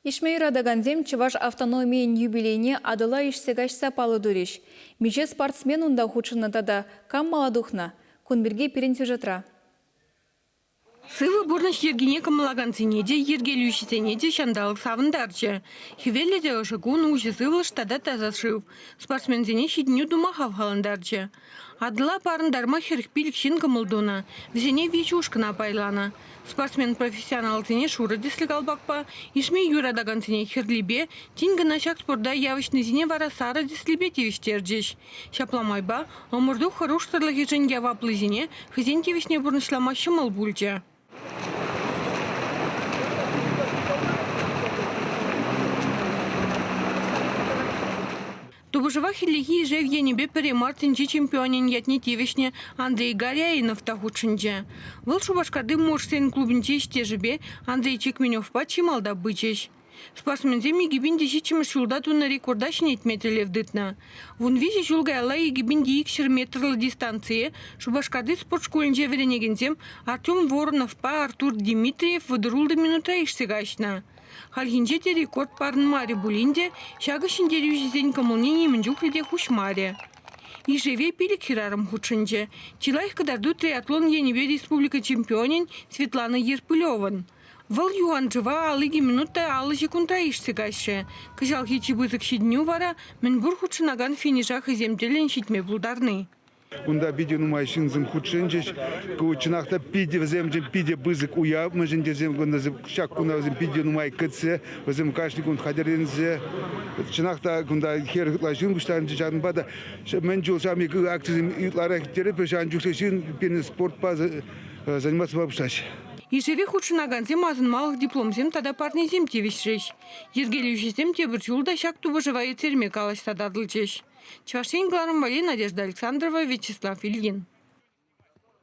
Ишме юратакансем чӑваш автономийӗн юбилейне Атӑла ишсе каҫса паллӑ турӗҫ. Миҫе спортсмен унта хутшӑннӑ тата кам мала тухнӑ? Кун пирки пирӗн сюжетра. Сывӑ пурнӑҫ йӗркине кӑмӑллакансене те, йӗркелӳҫӗсене те ҫанталӑк савӑнтарчӗ. Хӗвеллӗ те ӑшӑ кун, уҫӑ сывлӑш тата таса шыв спортсменсене ҫитӗнӳ тума хавхалантарчӗ. Атӑла парӑнтарма 45 ҫын кӑмӑл тунӑ. Вӗсене виҫ ушкӑна пайланӑ. Спортсмен-профессионалсене шурӑ тӗслӗ калпакпа, ишме юратакансене хӗрлипе, тин кӑна ҫак спорта явӑҫнисене вара сарӑ тӗслипе тивӗҫтерчӗҫ. Ҫапла майпа ӑмӑрту хӑрушсӑрлӑхӗшӗн яваплисене хӑйсен тивӗҫне пурнӑҫлама ҫӑмӑл пулчӗ. Тупӑшӑва хӗллехи ишев енӗпе пӗрре мар тӗнче чемпионӗн ятне тивӗҫнӗ Андрей Горяинов та хутшӑнчӗ. Вӑл Шупашкарти Моржсен клубӗнчи ӗҫтешӗпе Андрей Чекменевпа чи малта пычӗҫ. Спортсменсем 2007 ҫулта тунӑ рекорда ҫӗнетме тӗллев тытнӑ. 13 ҫул каялла 2200 метрлӑ дистанцие Шупашкарти спорт шкулӗнче вӗренекенсем Артем Вороновпа Артур Дмитриев 36 минутра ишсе каҫнӑ. Хальхинче те рекорд парӑнмарӗ пулин те ҫакӑ ҫӗнтерӳҫӗсен кӑмӑлне нимӗн чухлӗ те хуҫмарӗ. Ишеве пилӗк хӗрарӑм хутшӑнчӗ. Чи лайӑх кӑтарту триатлон енӗпе республика чемпионӗн Светлана Ерпылевӑн. Вӑл юханшыва 52 минут та 50 ҫеккунтра ишсе каҫрӗ. Кӑҫалхи чи пысӑк ҫитӗнӳ вара мӗнпур хутшӑнакан финиша хӑйсем тӗллӗн ҫитме пултарни. Кунта питӗ нумай ҫынсем хутшӑнчӗҫ. Ку чӑнах та питӗ вӗсемшӗн питӗ пысӑк уяв, мӗншӗн тесен ҫак куна вӗсем питӗ нумай кӗтсе, вӗсем кашни кун хатӗрленсе, чӑнах та кунта хӗр ытла ҫын пуҫтарӑнчӗ. Ҫавӑнпа та мӗн чул ҫав акцисем ытларах ирттеретпӗр, ҫавӑн чухлӗ ҫын пирӗн спортпа заниматься пуҫлаҫҫӗ. Ишеве хутшӑнакансем асӑнмалӑх дипломсем тата парнесем тивӗҫрӗҫ. Йӗркелӳҫӗсем тепӗр ҫул та ҫак тупӑшӑва ирттерме калаҫса татӑлчӗҫ. Чӑваш Ен кӑларӑм валли Надежда Александрова, Вячеслав Ильин.